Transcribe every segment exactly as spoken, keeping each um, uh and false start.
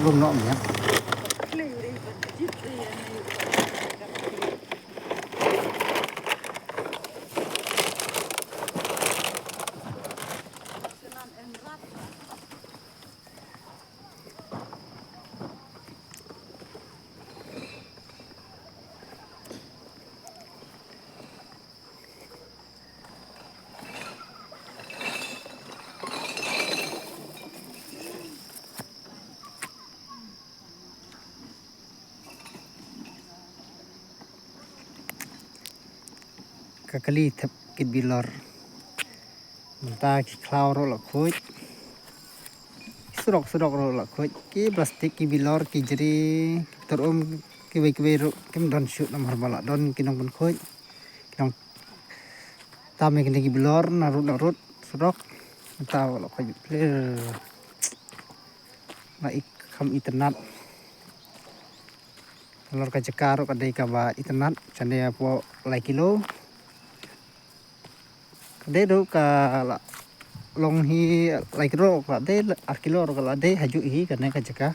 Lum noh miat. Ka kali thep ki bilor. Mynta ki khlaw ruh la khuid. Surok surok ruh la khuid. Ki plastik, ki bilor, ki jri, ki tur um, kiwei kiwei ruh kim don shuh namar ba la don ki nongpynkhuid. Ki nong tam ïa kine ki bilor na rud na rud surok. Mynta la khuid plir. La i kham itynnat. Halor ka jaka ruh ka dei kaba itynnat, shane hapoh lai kilo. Ka dei ruh ka la long hi lai kilo, ka la dei ar kilo ruh ka la dei, ha juh hi kane ka jaka.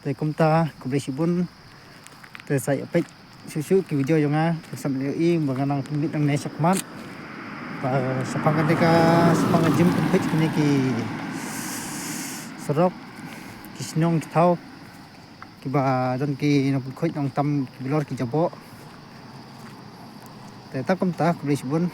Te kumta khublei shibun. Te sa ïa peit shuh shuh ki video jong nga, te sa ïohi ba nga nang pynmih nangne shakhmat. Ba shaphang kane ka, shaphang ka jingpynpeit kine ki surok, ki shnong ki thaw, kiba don ki nongpynkhuid nongtam ki bilor ki jaboh. Te ta kumta khublei shibun.